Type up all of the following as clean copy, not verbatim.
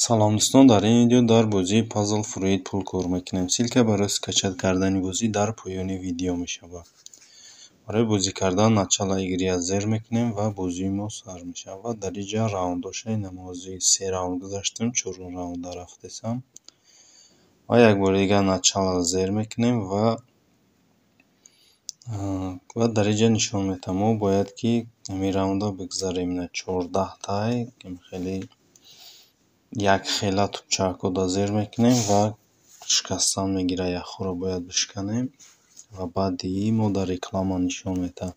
Салом, дӯстон! Дар ин видео дар бозии Puzzle Fruit пул кор мекунем. Ссылка барои скачать кардани бозӣ дар поёни видео мешавад. Барои бозӣ кардан «Начало игры» зер мекунем ва бозии мо сар мешавад. Дар инҷа раундҳоша, ина мо се раунд гузаштем, чорум раунда рафтесам. Ва як бори дигар «Начало» зер мекунем ва дар инҷа нишон медиҳам, мо бояд ки ҳамин раунда бигзарем. Ина 14-тай хеле якхела тӯпчакҳода зер мекунем ва шикастан мегирад. Яхҳоро бояд бишканем ва баъди мо дар реклама нишон медиҳад.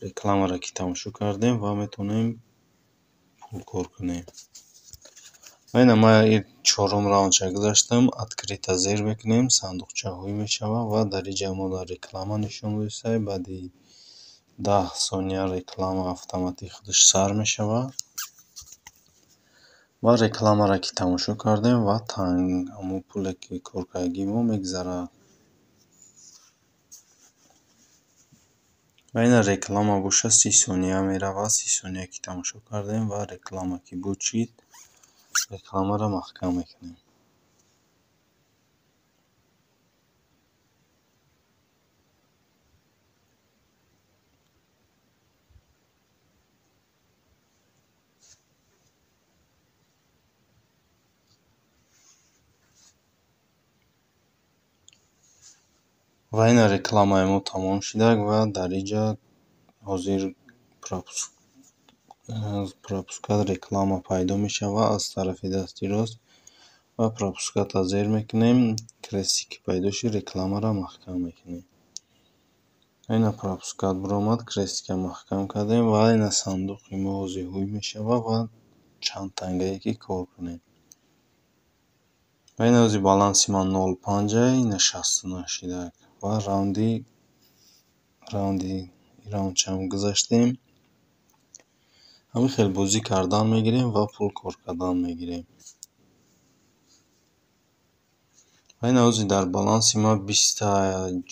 Рекламаро ки тамошо кардем ва метавонем пул кор кунем. Ва ина ман чорум раундша гузаштам. «Открыть» зер мекунем, сандуқча ҳуй мешавад ва дар инҷа мо дар реклама нишон додистай. Баъди 10 сония реклама автоматик худаш сар мешавад ва рекламаро ки тамошо кардем ва ҳамон пуле ки кор кардагии мо мегзарад. Ва ина реклама бошад, 30 сония меравад. 30 сония ки тамошо кардем ва реклама ки буд шид, рекламаро маҳкам мекунем. Ва ина рекламаи мо тамом шудак ва дар инҷа ҳозир пропускать реклама пайдо мешавад аз тарафи дасти рост ва пропускать зер мекунем. Крестик ки пайдо шуд, рекламаро маҳкам мекунем. Ина пропускать биромад, крестика маҳкам кардем ва ина сандуқи мо ҳозир ҳуй мешавад ва чанд тангае ки кор кунем. Ва ина ҳозир баланси ман 0,5, ина 69 шудак ва раунди раундшам гузаштем. Ҳамин хел бозӣ кардан мегирем ва пул кор кардан мегирем. Ва ина ҳозир дар баланси ман 20-та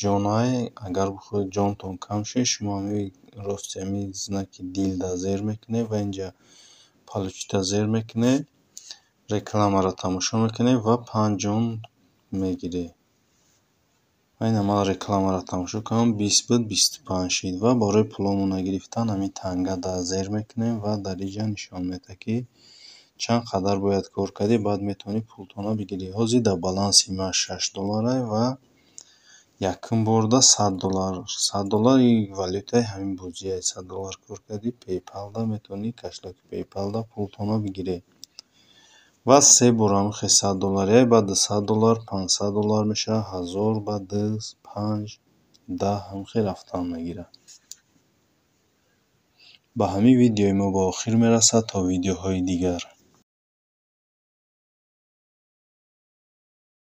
ҷонай. Агар бихоҳед ҷонтон кам шуд, шумо ҳамин рости ҳамин знаки дилда зер мекунед ва инҷа «Получить» зер мекунед, рекламаро тамошо мекунед ва панҷ ҷон мегиред. Ва ина ман рекламаро тамошо кардам, 20 буд, 25 шид ва барои пуломонро гирифтан ҳамин тангада зер мекунем ва дар инҷа нишон медиҳад, ки чанд қадар бояд кор кардӣ, баъд метавонӣ пултонро бигирӣ. Ҳозир дар баланси ман 6 долларай ва якум борда 100 доллар. 100 доллар и валютаи ҳамин бозиай. 100 доллар кор кардӣ, Пейпалда метавонӣ, кошелёки Пейпалда пултонро бигирӣ. Ва се бор ҳамин хел 100 доллария, баъд 200 доллар, 500 доллар мешавад, 1000, баъд ду, панҷ, 10, ҳамин хел рафтан мегирад. Ба ҳамин видеои мо ба охир мерасад. То видеоҳои дигар.